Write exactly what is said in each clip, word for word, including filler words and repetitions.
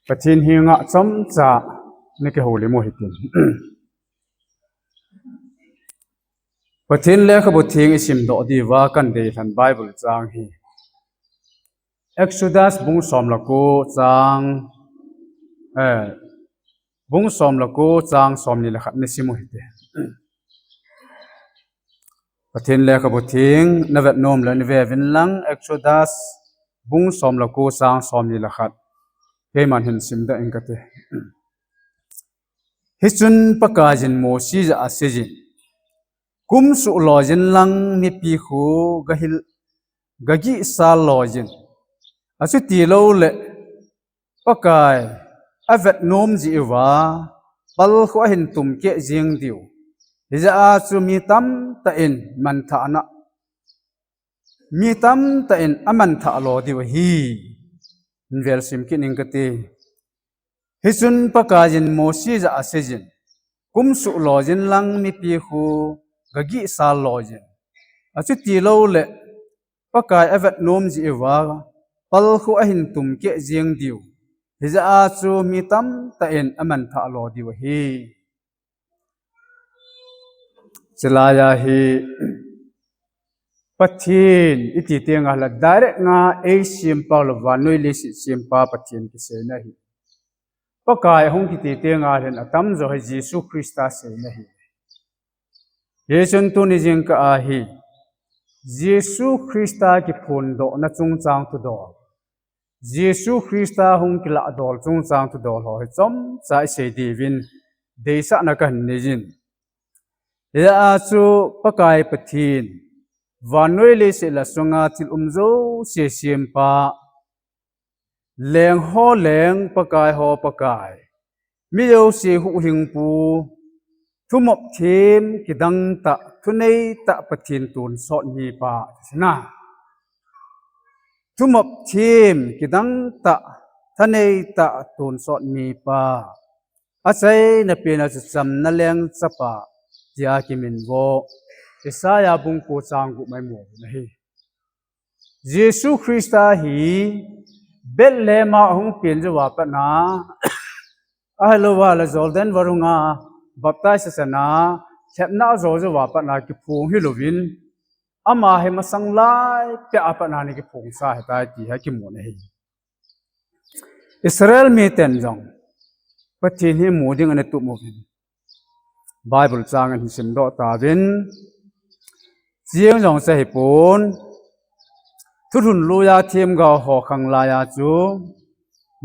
Pathen henga chomcha nakihoulim u hitin. Pathen lekhabu theng isimdoh diuva kadeilhen Bible chang hi Exodus bung som le ko chang, eh, bung som le ko chang somni le khat nasim u hite. Pathen lekhabu theng navet nom le nave uvin lang, Exodus bung som le ko chang somni le khat. Keiman hin simdoh inge kati. Hichun Pakaiyin Mose jah a aseiyin, Kumsuh loiyin lang mipi khu gahil, gagihsal loiyin. Achuti louleh Pakai avet nom jeh uva pal khu ahin tum keh jeng diu. Hijeh a chu mi tamtah in manthahna, mi tamtah in amanthah lo diu ahi. Vel sim kit inge kati. Hichun Pakaiyin Mose jah a aseiyin, Kumsuh loiyin lang mipi khu gagihsal loiyin. Achuti louleh Pakai avet nom jeh uva pal khu ahin tum keh jeng diu. Hijeh a chu mi tamtah in amanthah lo diu ahi. Chulai a hi Pathen iti teng ahile direct nga eisempa le vannoi leiset sempa Pathen kiseina ahi. Pakai ahung kiti teng ahile atamjo hi Jesu Christa seina ahi. Hichun tuni jingkah a hi Jesu Christa kiphondohna chungchang thudol, Jesu Christa hung kilahdol chungchang thudol ho hi chomcha isei diuvin deisahna kahin neiyin. Hijeh a chu Pakai Pathen, vannoi leiset le asunga thil um jouse sempa, leng ho leng, Pakai ho Pakai, mi jouse huhhingpu, thumop them kidang tah, thunei tah Pathen tonsot mipa, na. Thumop them kidang tah, thanei tah tonsot mipa, achaina pen a chu chamna leng chapa tia kiminvo. Isaiah bung ko chang gup a imu u ahi. Jesu Christa hi Bethlehem a ahung pen jouva pat a, ahilouva le Jordan varung a baptize asan a, lhepna ajo jouva pat a kiphong hilouvin, ama hi masang lai peh a pat a ana kiphongsa ahitai ti hi kimun ahi. Israel miten jong Pathen hi mu ding ana tup uvin, Bible chang ahin simdoh tauvin, cheng jong chu ahipon, thulhun lui a themgao ho khang lai a chu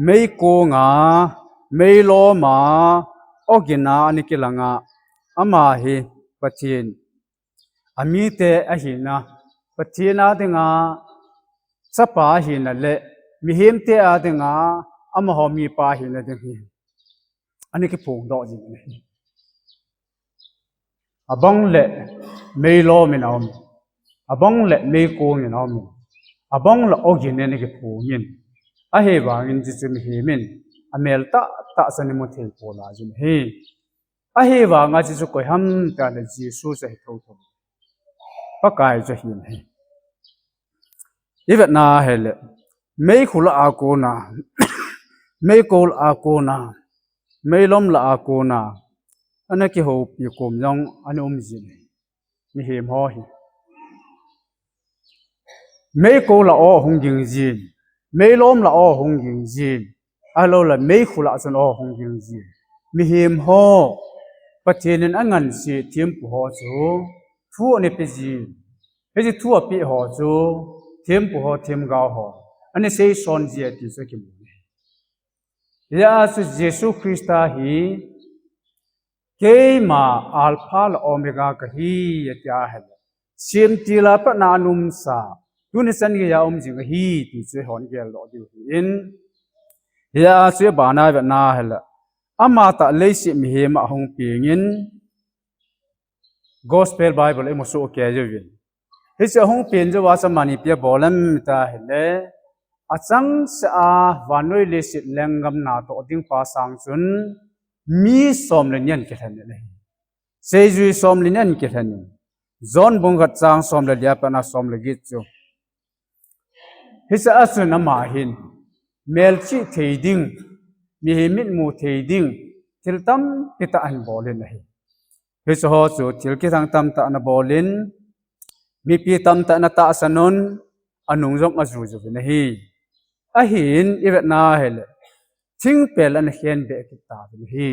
meikong a, meilom a, ogin a ana kilang a, ama hi Pathen amite ahina, Pathen a dinga chapa ahina le mihemte a dinga amaho mipa ahina ding hi ana kiphongdoh jing ahi. Abang le meilom in aum, abang le meikong in aum, abang le ogin in ana kiphongin, ahivangin chuchu mihem in amel tahtah chu ana mu thei pon ahi. Ahivanga chuchu koi ham tile Jesu chu ahi thotho. Pakai chu ahi. Ivet na ahile, meikhu lah a kona, meikong lah a kona, meilom lah a kona ana kihoupi kom jong ana um jin ahi. Mihem ho hi meikong lah a hung ging jin, meilom lah a hung ging jin, ahilou le meikhu lah chun a hung ging jin. Mihem ho Pathen in angansea thempu ho chu thu ana pe jin. Hiche thu apeh ho chu thempu ho, themgao ho ana seison jia ti chu kimu. Hijeh a chu Jesu Christa hi keima Alpha le Omega kahi, ati ahile, semtil a pat a ana umsa, tuni chan geiya um jing ahi ti chu eihon geldoh diu ahin. Hijeh a chu abana ivet na ahile, amatah leiset mihem a ahung pengin, Gospel Bible imu soh kei uvin. Hiche ahung pen jouva chu amani ipi abol em tia ahile, achangseh a vannoi leiset lenggam natoh ding pa sang chun mi som le ni ana kilhen in ahi. Seijui som le ni ana kilhen in. John bung khat chang som le li a pat a som le get chu Hiche a chun ama hin melchih thei ding, mihem mitmu thei ding, thil tampi tah ahin bol in ahi. Hiche ho chu thil kithang tamtah ana bol in, mipi tamtah ana tahsan un, anung jong ajui jui uvin ahi. Ahin i vetna hile, thingpel ana khen beh kit tauvin ahi.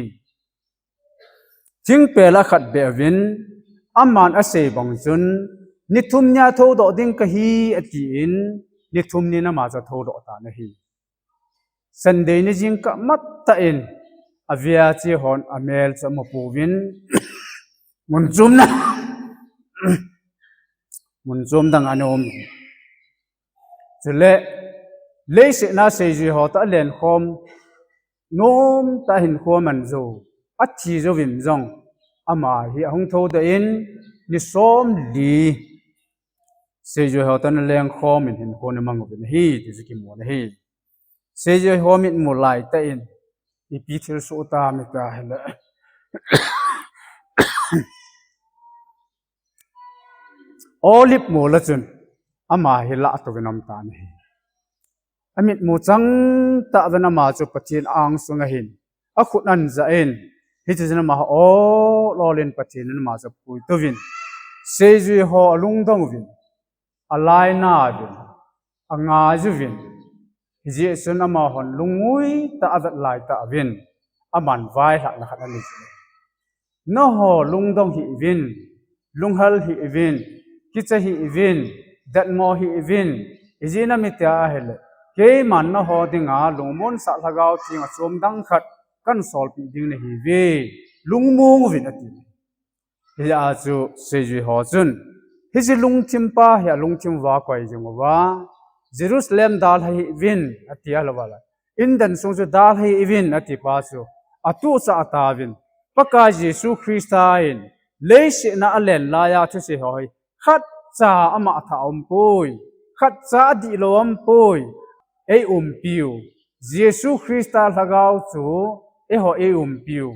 Thingpel akhat beh uvin, aman asei bang chun, ni thum nia thoudoh ding kahi atin, ni thum nin ama chu athoudoh tan ahi. Sunday ni jingkah matah in, avea che hon amel chu amu pouvin, mun chom na, mun chom dang ana um. Chule, leiset a seijui ho toh alen khom, nom tah a hinkho aman jou, athi jouvin jong, ama hi ahung thoudoh in, ni somli, seijui ho toh ana leng khom in hinkho ana mang uvin ahi, ti chu kimu in ahi. Seijui ho mitmu lai tah in, ipi thil soh tam iti ahile, Olive mol a chun ama hi lah touvin aum tan ahi. Amitmu chang tah uvin ama chu Pathen angsunga hin akhut ana jah in, hiche chun ama ol ol in Pathen in ama chu apui touvin, seijui ho alungdong uvin, alainat uvin, angai uvin, hijeh chun amahon lungngui tah a avet lai tah uvin, aman vailhahna khat anei uvin. Nangho lungdong hih uvin, lunghel hih uvin, kicha hih uvin, detmo hih uvin, ijeh inem iti ahile, keiman nangho dinga lungmonsah Lhagao Theng achom dang khat kahin solpeh ding nahiuve, lungmong uvin ati. Hijeh a chu seijui ho chun, hiche lungthim pa hi alungthim uva akoi jing uva, Jerusalem dalha hih uvin ati ahilouva le, Eden sung chu dalha hih uvin ati pa chu, atuhchah tauvin, Pakai Jesu Christa in leiset a alen laiya thusei ho hi khatcha ama athah aumpoi, khatcha adihlou aumpoi, eiumpiu Jesu Christa Lhagao chu eiho eiumpiu,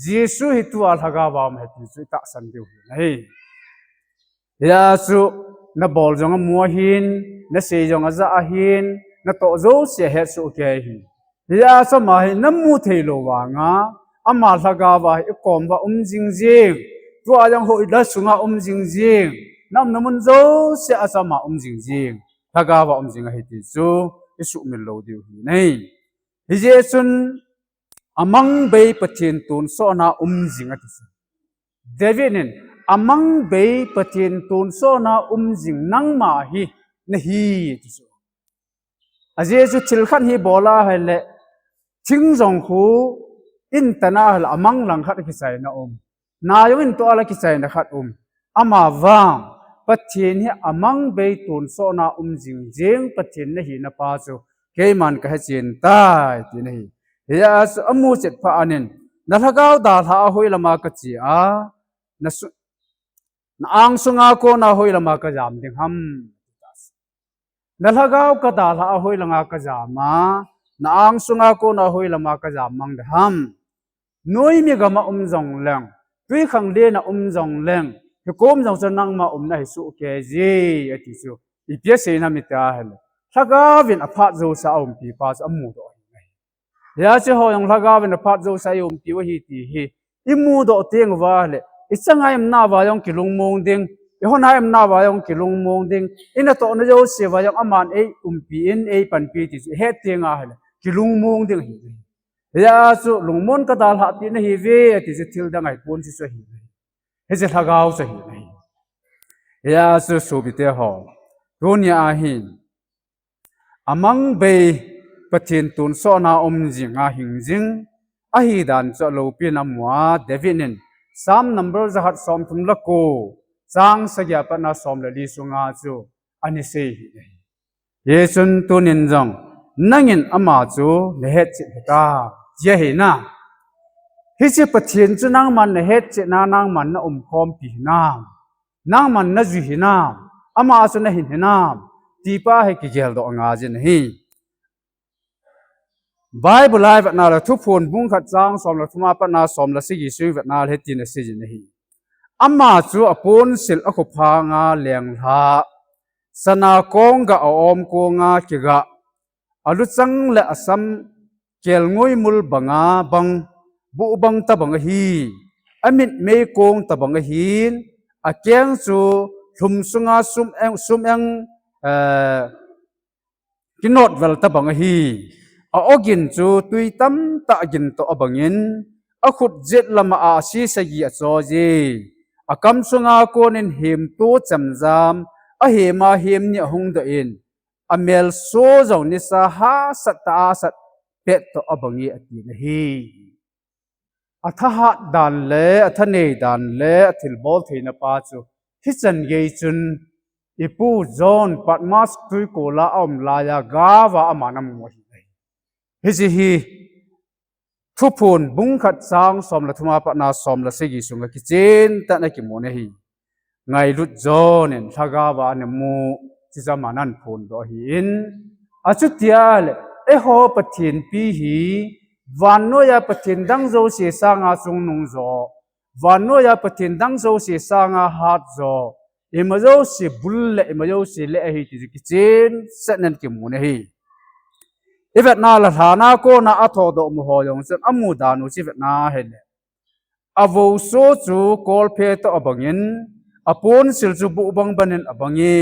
Jesu hi tua Lhagao a um ahi ti chu itahsan diu ahi. Hijeh a chu nabol jong amu ahin, nasei jong ajah ahin, natoh jouse ahet soh kei ahi. Hijeh a chu ama hi namu theilou vanga, ama Lhagao a hi ikom uva um jing jing, tua jong hoilah sunga um jing jing, naumna mun jouse a chu ama um jing jing, Lhagao a um jing ahi ti chu isuhmil lou diu ahi. Hijeh chun amang bei Pathen tonsotna um jing ati chu. David in, amang bei Pathen tonsotna um jing nangma hi nahi ati chu. Ajeh chu thil khat hi bol ahile, thing jong khu in tan ahile amang lang khat akichaina um. Na jong in toh ahile akichaina khat um. Amavang, Pathen hi amang bei tonsotna um jing jing Pathen nahina pa chu keiman kahechen tai ti ahi. Hijeh a chu amu chet phat in, na Lhagao dalha a hoilama kache a, na su-, na angsunga kona hoilama kajam ding ham. Na Lhagao kadalha a hoilanga kajam a, na angsunga kona hoilama kajam mang ding ham. Noimi gam a um jongleng, twikhanglen a um jongleng, hikom jong chu nangma umna hi soh kei je ati chu. Ipi asei nam iti ahile, Lhagao vin aphat jousea aumpi pa chu amudoh ahi. Hijeh chun eiho jong Lhagao vin aphat jousea eiumpiu ahi ti hi imudoh teng uva ahile, ichanga iumna uva jong kilungmong ding, ihona iumna uva jong kilungmong ding, inatohna jouse uva jong aman eiumpi in eipanpi ti chu ihet teng ahile kilungmong ding ahi. Hijeh a chu lungmon kadalhah pi nahiuve ati chu thil dang ahipon, hiche chu ahi. Hiche Lhagao chu ahi ahi. Hijeh a chu sopite ho, tunia hin amang bei Pathen tonsotna um jinga hing jing ahi dan chu aloupina amu a, David in Psalm number jakhat somthum le ko, chang sagi a pat na som le li sunga chu ana sei ahi. Hijeh chun tunin jong nangin ama chu nahetchet hita, ti ahi na. Hiche Pathen chu nangman nahetchet na, nangman naumkhompi hinam, nangman najui hinam, ama chu nahin hinam, ti pa hi kigeldoh angaiyin ahi. Bible a ivetna le Thuphon bung khat chang som le thum a pat na som le sagi sung ivetna le hitin aseiyin ahi. Ama chu aponsil akhophanga lenglha, Sana kong ga a om konga kiga, aluchang le asam kelngoi mul banga bang, buh bang tabang ahi. Amit mei kong tabang ahin, akeng chu lhum sunga sum eng, sum eng, eh, kinot vel tabang ahi. A ogin chu tui tamtah gin toh abangin, akhut jet lama a sisagi achoji. Akam sunga konin hemtu chemjam, ahema hem ni ahung doh in, amel so jong nisa hahsat tah a asat pet toh abange ati nahi. Athahat dan le athanei dan le athilbol theina pa chu hichan gei chun ipu John Patmos tuikol a aum laiya gava aman amu ahi. Hiche hi Thuphon bung khat chang som le thum a pat na som le sagi sunga kichen tah in akimun ahi. Ngailut John in lhagao a anamu, chuche aman aphondoh ahin, achutia le, eiho Pathen pi hi, vannoiya Pathen dang jouse sanga chungnung jo, vannoiya Pathen dang jouse sanga hat jo, ima jouse bul le ima jouse le ahi ti chu kichen tah in akimun ahi. Ivetna le lhan a kona athodoh mu ho jong chun amu dan u chu ivetna hile, avouso chu kolphe toh abangin, aponsil chu buh bang bangin abange.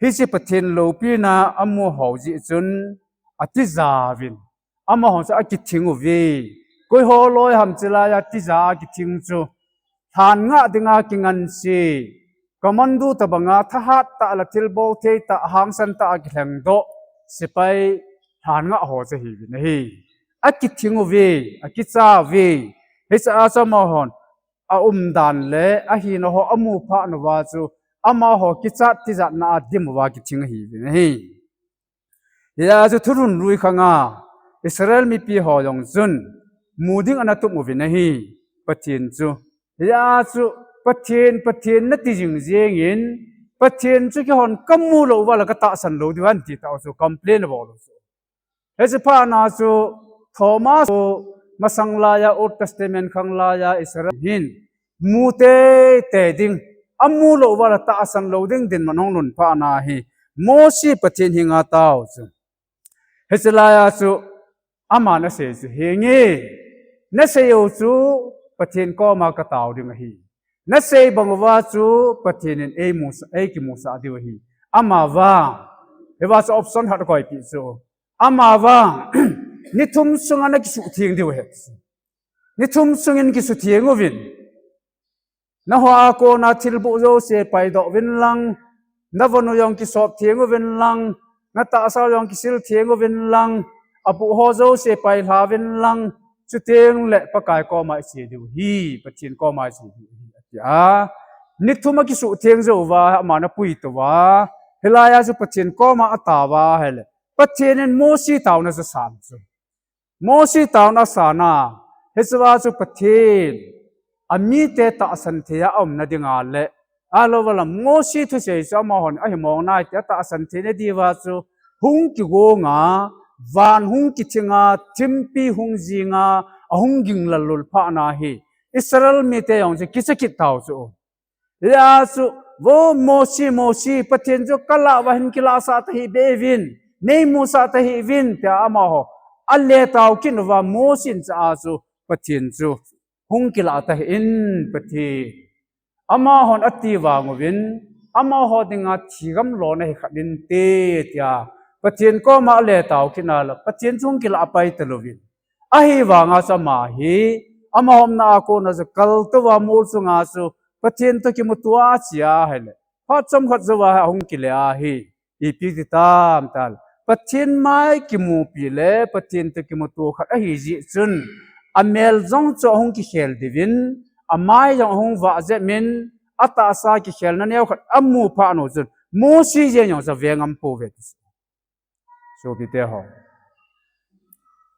Hiche Pathen loupina amu ho jeh chun atija uvin, amaho chu akithing uve. Koiho loi ham chulaiya tija a kithing chu, lhan ngah dinga kinganse, commando tabanga thahat tah le thilbol thei tah, hangsan tah a kilhengdoh sepai lhan ngah ho chu ahiuvin ahi. Akithing uve, akicha uve. Hiche a chu amahon aumdan le ahina ho amu phat uva chu, amaho kichat tijatna a dim uva kithing ahiuvin ahi. Hia chu thulhun lui khanga Israel mipi ho jong chun mu ding ana tup uvin ahi, Pathen chu. Hia chu Pathen, Pathen nati jing jengin, Pathen chu keihon kamu lou uva le katahsan lou diu ahi ti tah u chu complain abol u chu. Hiche phat na chu Thomas chu masang laiya Old Testament khang laiya Israel hin mu teitei ding, amu lou uva le tahsan lou ding dinmun ahung lhun phat na hi Mosi Pathen henga atao chu. Hiche laiya chu aman asei chu, henge, nasei u chu Pathen koma katao ding ahi. Nasei bang uva chu Pathen in eimusah, eikimusah diu ahi. Amavang, hiva chu option khat akoipeh chu. Amavang, ni thum sunga nakisutheng diu ahi. Ni thum sungin kisutheng uvin. Naho a kona thilbuh jouse paidoh uvin lang, navon u jong kisop theng uvin lang, natahsa u jong kisil theng uvin lang, abuh ho jouse pailha uvin lang, chuteng le Pakai koma iche diu ahi, Pathen koma iche diu ahi, atia. Ni thum akisutheng jou uva, aman apuitou uva, hilaiya chu Pathen koma atao uva ahile, Pathen in Mosi taona chu asan chu. Mosi taona asan a, hichea chu Pathen, amite tahsan thei a aumna dinga le, ahilouva le Mosi thusei chu amahon ahimong nai tia tahsan theina diuva chu hung kigonga, van hung kithinga, thimpi hung jinga, ahung ging lallul phat na hi Israel mite jong chu kicha kit tau chu. Hia chu, vo Mosi, Mosi, Pathen chu kalah uva hin kilahsah tahih beh uvin, neimusah tahih uvin, tia amaho aletao kit uva Mosi in cha a chu Pathen chu hung kilah tahih in Pathen. Amahon ati vang uvin, amaho dinga thigam lona hi khat inte, tia Pathen koma aletao kit na le, Pathen chu hung kilah pai talouvin. Ahivanga chu ama hi, amaho umna a kona chu kaltou va mol chunga chu Pathen toh kimuto a ache ahile, phat chomkhat jouva ahung kile ahi. Ipi ti tam tile, Pathen mai kimupi le Pathen toh kimuto khat ahi jeh chun, amel jong chu ahung kikhel diuvin, amai jong ahung vah jep in, atahsa kikhelna neo khat amu phat u chun, Mosi jeng jong chu aveng ngam pouve ti. Sopite ho,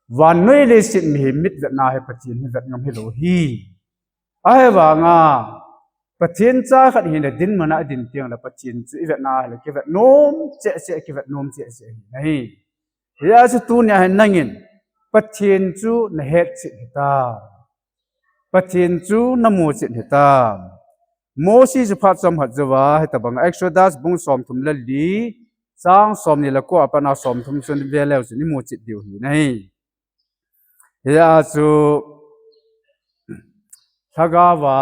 vannoi leiset mihem mitvetna hi Pathen hi vet ngam hilou ahi. Ahivanga Pathen cha khat hina dinmun a idin teng le Pathen chu ivetna hile kivet nom cheh cheh, kivet nom cheh cheh ahi nahi. Hia chu tunia hin nangin Pathen chu nahet chet hitam? Pathen chu namu chet hitam? Mosi chu phat chomkhat jouva, hitabang Exodus bung somthum le li, chang somni le ko a pat a somthum chun veleu chun imu cheh diu ahi. Hia chu lhagaova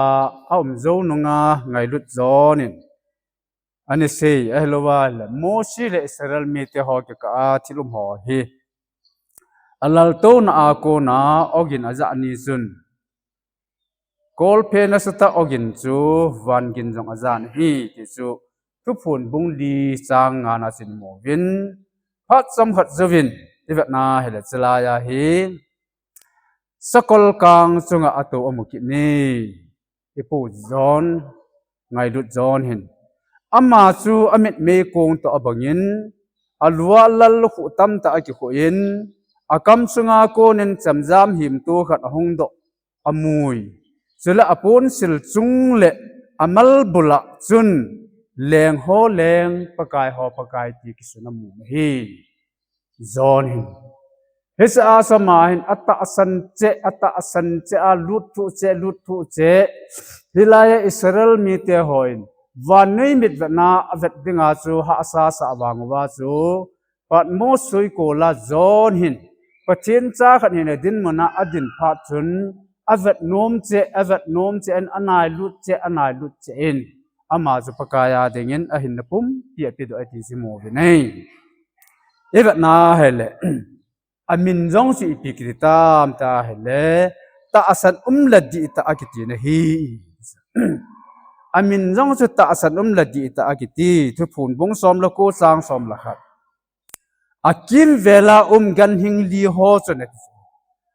aum jou nunga ngailut John in ana sei, ahilouva le Mosi le Israel mite ho kikah a thil um ho hi alaltouna a kona Og in ajah ni chun, kolphe nasatah Og in chu van gin jong ajan ahi ti chu Thuphon bung li chang nga na chun imu uvin, phat chomkhat jouvin ivet na hile chulai a hi sakol kang chunga atou amu kit ni. Ipu John, ngailut John hin, ama chu amit meikong toh abang in, alua lallukhuh tamtah akikhuh in, akam chunga konin chemjam himto khat ahung doh amui. Chule aponsil chung le amal bul a chun leng ho leng, Pakai ho Pakai ti kisun amu ahi. John hin. Hiche a chu ama hin atahsan cheh, atahsan cheh a lut thuh cheh, lut thuh cheh. Hilai a Israel mite hon vannoi mitvetna avet dinga chu hahsa asah vang uva chu Patmos suikol a John hin Pathen cha khat hin adinmun a adin phat chun avet nom cheh, avet nom cheh in anailut cheh, anailut cheh in ama chu Pakai a dingin ahinna pumpi apedoh e ti chu imu uve. Ivet na hile, amin jong chu ipi kiti tam tia hile, tahsan um le dihtah akiti na ahi. Amin jong chu tahsan um le dihtah akiti, Thuphon bung som le ko chang som le khat. Akimvel a um ganhing li ho chun,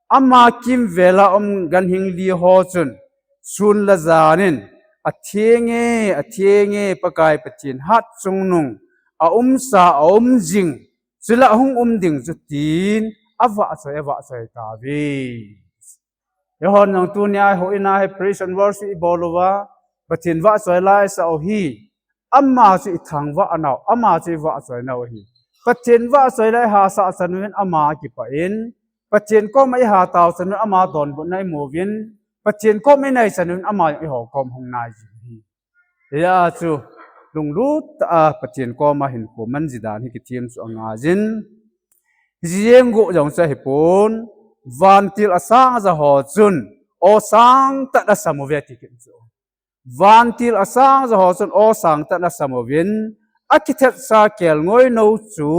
ama kimvel a um ganhing li ho chun sun le jan in atheng e, atheng e, Pakai Pathen hatchungnung aumsa, aum jing, chule ahung um ding chu tin avahchoi, avahchoi tauve. Eihon jong tunia ihou in a hi praise and worship ibol uva, Pathen vahchoi la isah u hi, ama chu ithangvah nau, ama chu ivahchoi nau ahi. Pathen vahchoi la ihasah chan uvin ama akipah in, Pathen koma ihatao chan uvin ama donbutna imu uvin, Pathen koma inai chan uvin ama jong eiho koma hung nai jing ahi. Hia chu lunglut tah a Pathen koma hinkho man ji dan hi kithem chu angaiyin, hijeng guh jong chu ahipon, vantil asang ja ho chun aw sangtah in asam uve ati kit chu. Vantil asang ja ho chun aw sangtah in asam uvin, akithetsa kelngoi nou chu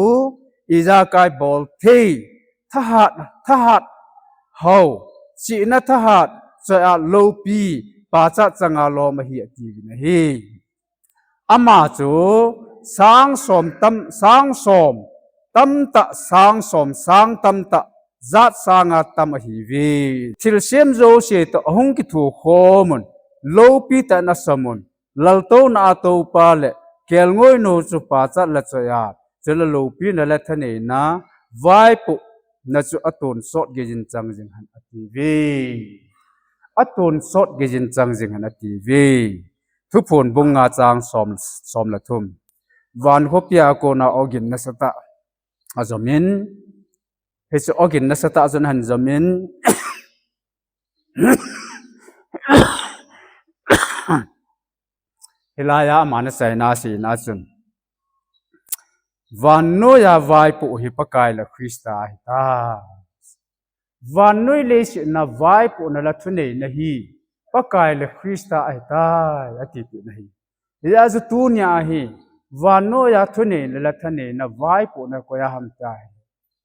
ijakai bol thei, thahat, thahat hao, chihna thahat, choi-at loupi, pachat changa lom ahi atiuvin ahi. Ama chu sang som tam, sang som tamtah, sang som sang tamtah, jat sanga tam ahiuve. Thilsem jouse toh ahung kithukhom un, loupi tah in asam un, laltouna a toupa le kelngoi nou chu pachat le choi-at, chule loupina le thaneina, vaipohna chu atonsot geiyin chang jing hen atiuve. Atonsot geiyin chang jing hen atiuve. Thuphon bung nga chang som, som le thum. Van khopia kona Og in nasatah ajom in, hiche Og in nasatah chu ahin jom in, hilai a ama achaina aseina chun, vannoiya vaipoh hi Pakai le Christa ahitai. Vannoi leiset a vaipohna le thuneina hi Pakai le Christa ahitai, ati pen ahi. Hijeh chun tunia hi, vannoiya thuneina le thaneina vaipohna koi a ham tia hi,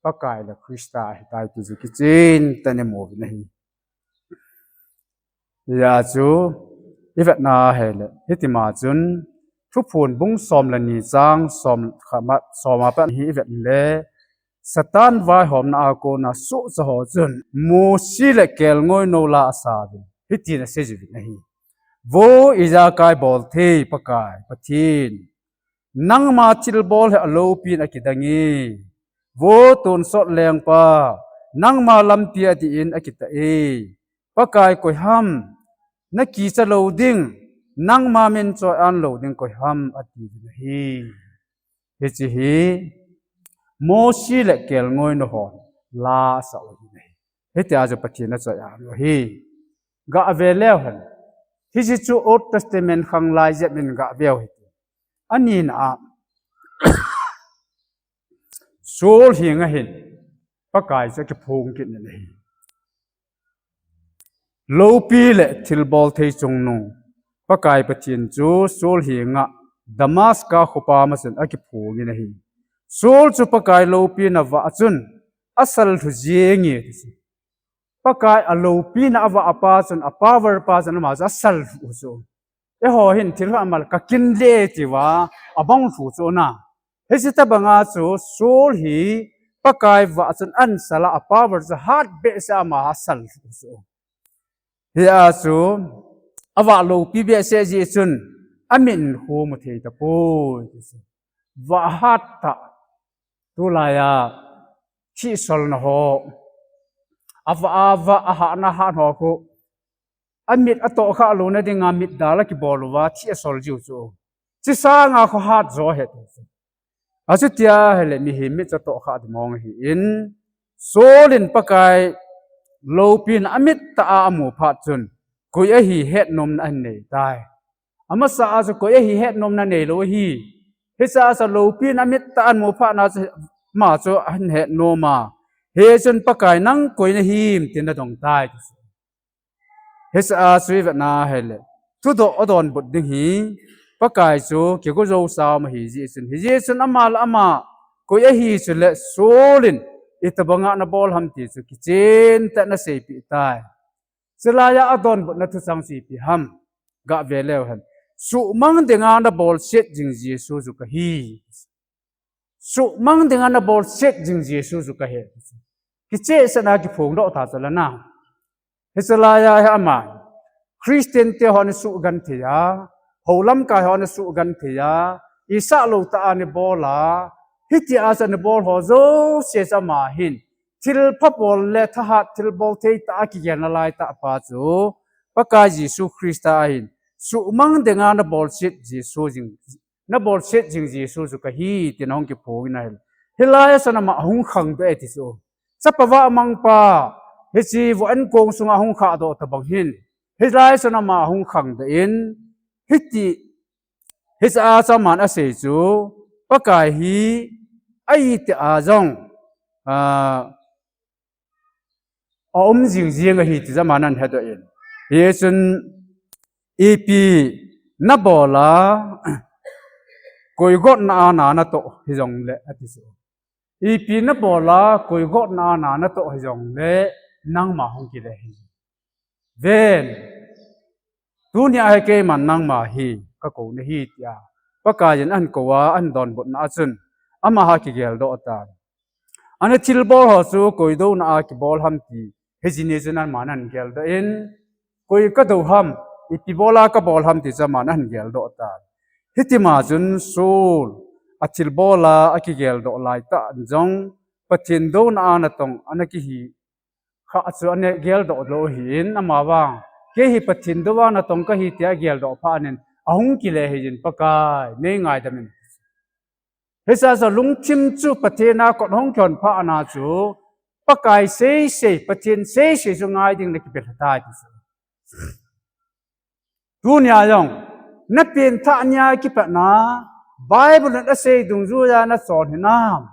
Pakai le Christa ahitai ti chu kichentah in imu uvin ahi. Hijeh chun, ivet na hile, hitima chun, Thuphon bung som le ni chang som khat ma, som a pat hi ivet le, Satan vaihomna a kona sohcha ho chun, Mosi le kelngoi nou la asauvin, hitin aseiuvin ahi. Vo ijakai bolthei Pakai, Pathen, nangma thilbol hi aloupin akidang e. Vo tonsot lengpa, nangma lampi adih in akitah e. Pakai koi ham, nakicha lou ding, nangma min choi-an lou ding koi ham atiuvin ahi. Hiche hi, Mosi le kelngoi nou hon, la asah u ahi. Hitia chu Pathen achoi-an u ahi. Gah ve leu hen. Hiche chu Old Testament khang lai jep in gah veu hite. Anina a, Saul henga hin Pakai chu akiphong kit in ahi. Loupi le thilbol thei chungnung Pakai Pathen chu Saul henga Damascus khopa masan akiphong in ahi. Saul chu Pakai loupina vah chun asal lhu jenge ti chu. Pakai aloupina avah pa chun, a power pa chun ama chu asal lhu chu. Eiho hin thil khat amal kakin le tia abang lhu chu na. Hiche tobanga chu Saul hi Pakai vah chun asal a, a power chu hat behseh a ama asal lhu chu. Hia chu avah loupi behseh jeh chun amin khu mu thei tapoi. Vah hat tah. Tulai a thihsolna ho, avah, avah, ahatna hat ho khu, amit atoh khah louna dinga mitdal akibol uva thih asol jiu chu. Chusanga khu hat jo ahi. Achutia ahile mihem mit chu atoh khah ding mong ahin, Saul in Pakai loupina amit tah a amu phat chun, koi ahi hetnomna ahin nei tai. Amasa a chu koi ahi hetnomna neilou ahi. Hiche a chu loupina amit tah a amu phat na chu ama chu ahin hetnom a. Hichun Pakai nang koi nahim tin adong tai. Hiche a chu ivet na ahile, thudoh adonbut ding hi Pakai chu kigo jou sao ma ahi jeh chun, hijeh chun ama le ama koi ahi chule Saul in itobanga nabol ham ti chu kichen tah in aseipeh tai. Chulai a adonbutna thuchang chu ipi ham, gah ve leu hen. Suhmang dinga nabolset jing Jesu chu kahi. Suhmang dinga nabolset jing Jesu chu kahi. Kichehsahna kiphongdoh ta chu la na. Hiche lai a hi ama, Christian te hon asugenthei a, hou lamkai hon asugenthei a, isah lou tah a anabol a, hitia chu anabol ho jouse chu ama hin thilpha bol le thahat thilbol thei tah a kigelna lai tah pa chu Pakai Jesu Christa ahin, suhmang dinga nabolset Jesu jing, nabolset jing Jesu chu kahi, tin ahung kiphong in ahile. Hilai a chun ama ahung khangdoh e ti chu. Chapa vahmang pa, hiche vah ankong sunga ahung khahdoh tobang hin, hilai a chun ama ahung khangdoh in, hiti, hiche a chu aman asei chu, Pakai hi, ahi tia jong, a, aum jingjing ahi ti chu aman ahin hedoh in. Hichun, ipi nabol a, koi gotna a na natoh hijongle, ati chu. Ipi nabol a, koi gotna a na natoh hijongle, nangma hung kile ahi. Ven, tunia hi keiman nangma hi kakou nahi tia Pakaiyin ahin kou a, ahin donbutna a chun, ama hi akigeldoh tai. Ana thilbol ho chu koi douna a kibol ham ti, hiche ni chun aman ahin geldoh in, koi kadou ham, ipi bol a kabol ham ti chu aman ahin geldoh tai. Hitima chun Saul, athilbol a akigeldoh laitah in jong, Pathen douna a natong ana kihi khah chu ana geldoh lou ahin, amavang, kei hi Pathen douna a natong kahi tia ageldoh phat in, ahung kile ahin, Pakai, nei ngaidam in. Hiche a chu lungthim chu Pathen a kot hung kihon phat na chu, Pakai seisei, Pathen seisei chu ngai ding na kipelha tai ti chu. Tunia jong, napengthah nia kipatna, Bible in asei dungjuiya nachon hinam?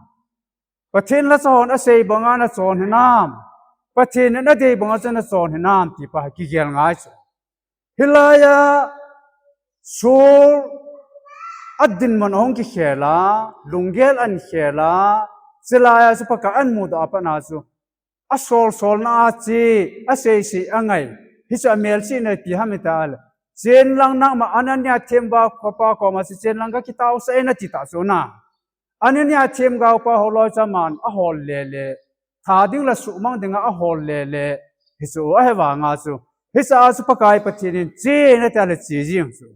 Pathen lhacha hon asei banga nachon hinam? Pathen in adei banga chu nachon hinam ti pa hi kigel ngai chu. Hilai a Saul adinmun ahung kikhel a, lunggel ahin khel a, chulai a chu Pakai ahin mudoh a pat na chu, asol solna a che, aseisei angai. Hichu amelchihna ipi ham itile, chenlang nangma Anania themgao pa koma chu chenlang kakitaosah in ati tah chu na. Anania themgao pa holoi chu aman ahol lele, tha ding le suhmang dinga ahol lele, hichu ahi vanga chu, hiche a chu Pakai Pathen in che in ati le che jeng chu.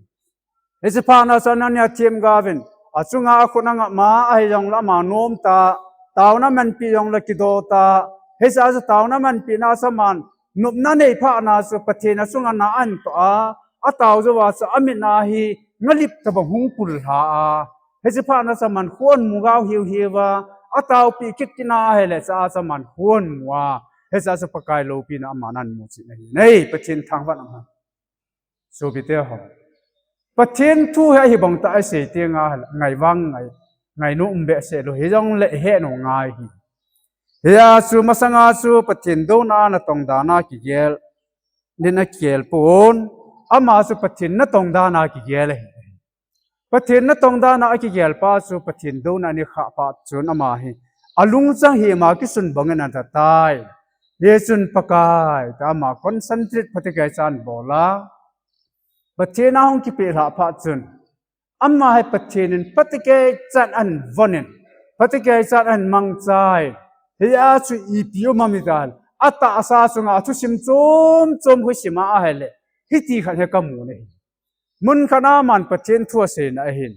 Hiche phat na chu Anania themgao vin, achunga akhut angap a, ahijongle ama nom ta, taona manpi jongle kido ta, hiche a chu taona manpina chu aman nopna nei phat na chu Pathen achunga na ahin toh a, atao jouva chu amit na hi ngalip tobang hung pullha a, hiche phat na chu aman khu ahin mu gao hiu hiu va, ataopi kit kit na ahile chu a chu aman khu ahin mu a, hiche a chu Pakai loupina aman ahin mu chet ahi. Nei, Pathen thangvah in um hen. Sopite ho, Pathen thu hi ahi bang tah a isei teng a ngaivang ngai, ngainom behseh lou, hijongle ihe nom ngai ahi. Hijeh chun masanga chu Pathen douna a natong dan a kigel, nin akigel pon, ama chu Pathen natong dan a kigel ahi. Pathen natong dan a akigel pa chu Pathen douna a akhah pa chun ama hi alungchang hi ama kisun bangin ana tai. Hichun Pakai tia ama concentrate phatecha in abol a, Pathen a hung kipelhah pa chun, ama hi Pathen in phatecha in ana von in, phatecha in ana mangcha in, hijeh chun ipi um ham itile, atahsa chunga athusim chom chom hi sim a ahile, hiti khat hi kamu ahi. Mun khat a aman Pathen thu aseina ahin,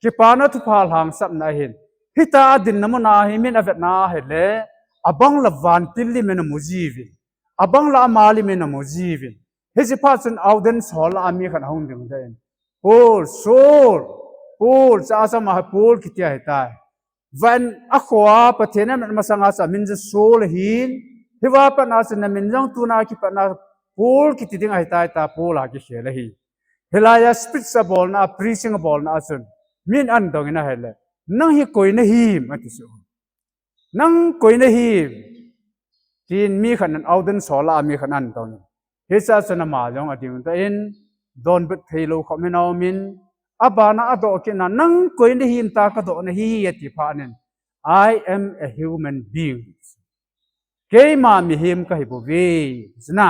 kipana thupha lhangsapna ahin, hitia adinna mun a hi min avetna ahile, abang le vantil lim in amu jiuvin, abang le ama lim in amu jiuvin. Hiche phat chun audience hall a mi khat ahung dingdoh in, "Paul, Saul, Paul," tia chu ama hi Paul kiti ahitai. Van a kho a Pathen amat masanga chu amin chu Saul ahin, hiva pat a chu namin jong tuna kipatna Paul kiti ding ahitai tia Paul a kikhel ahi. Hilai a speech abolna a, preaching abolna a chun, min ana dong in ahile, "Nang hi koi nahim?" ati chu. "Nang koi nahim?" tin mi khat in audience hall a mi khat in ana dong in. Hichea chun ama jong adingdoh in, donbut thei lou khop in aum in, abana adoh kit in, "Nang koi nahim tia kadoh nahi," ati phat in, "I am a human being. Keima mihem kahi bouve," ati na.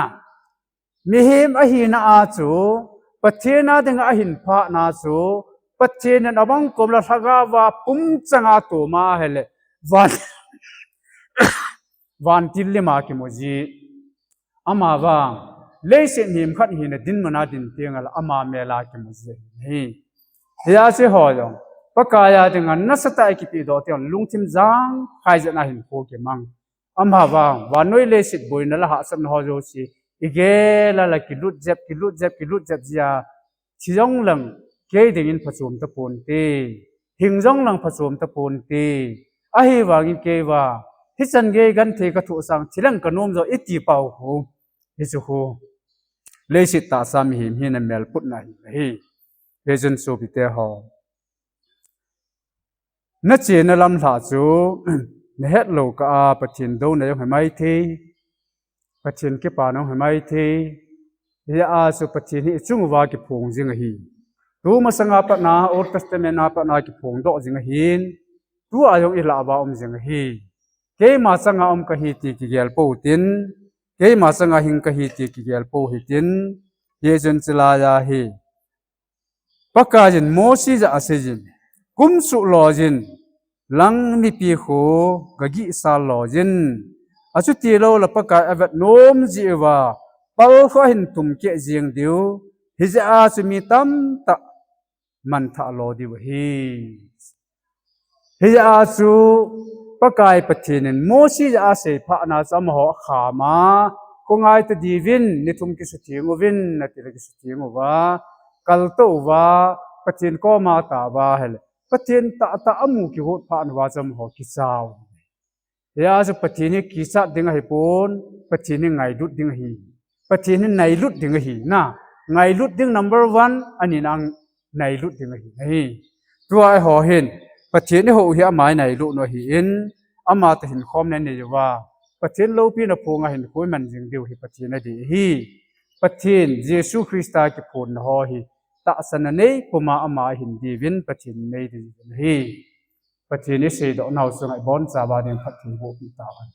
Mihem ahina a chu, Pathen a dinga ahin phahna chu, Pathen in abang kom le lhagao a pumchang a atom a ahile, van, vantil lim a kimu ji. Ama vang, leiset mihem khat hina dinmun a din teng le ama mel a kimu ji ahi. Hijeh chun eiho jong, Pakai a dinga nasatah a ikipedoh teng le lungthim jangkhai jeh a hinkho kimang. Ama vang, vannoi leiset boina le hahsatna ho jouse, igel a le kilut jep, kilut jep, kilut jep jia, thi jong leng kei dingin phachom taponte, hing jong leng phachom taponte, ahivangin kei vang, hichan gei genthei kathoh sang, thi leng kanom jo iti pau khu, hichu khu, leiset tahsa mihem hina melputna ahi. Hichun sopite ho, nachena lamlhah chu, nahet lou kah a Pathen douna jong hi maithei, Pathen kipana jong hi maithei. Hijeh a chu Pathen hi ichung uva kiphong jing ahi. Tumasanga pat a, Old Testament a pat a kiphongdoh jing ahin, tua jong ilah uva um jing ahi. Keima changa um kahi ti kigel pou hitin, keima changa hing kahi ti kigel pou hitin, hichun chulai a hi Pakaiyin Mosi jah a aseiyin, "Kumsuh loi in, lang mipi khu gagihsal loi in. Achuti lou le Pakai avet nom jeh uva, pal khu ahin tum keh jeng diu, hijeh a chu mi tamtah manthah lo diu ahi." Hijeh a chu Pakai Pathen in Mosi jah a asei phat na chu amaho akham a, "Khongai ta diuvin, ni thum kisutheng uvin," ati le kisutheng uva, kaltou uva, Pathen koma atao uva ahile, Pathen tahtah amu kigot phat uva chu amaho kicha u. Hijeh a chu Pathen hi kichat ding ahipon, Pathen hi ngailut ding ahi. Pathen hi nailut ding ahi. Na, ngailut ding number one, ani na ngailut ding ahi. Ahi. Tua eiho hin, Pathen eiho hi ama inailut u ahin, ama toh hinkhomna inei uva, Pathen loupina phunga hinkho iman jing diu hi Pathen adei ahi. Pathen, Jesu Christa kiphonna ho hi, tahsanna nei puma ama ahin diuvin Pathen nei ding ahi. Pathen iseidoh nau chunga ibonchauva ding phatthei bohpeh tauhen.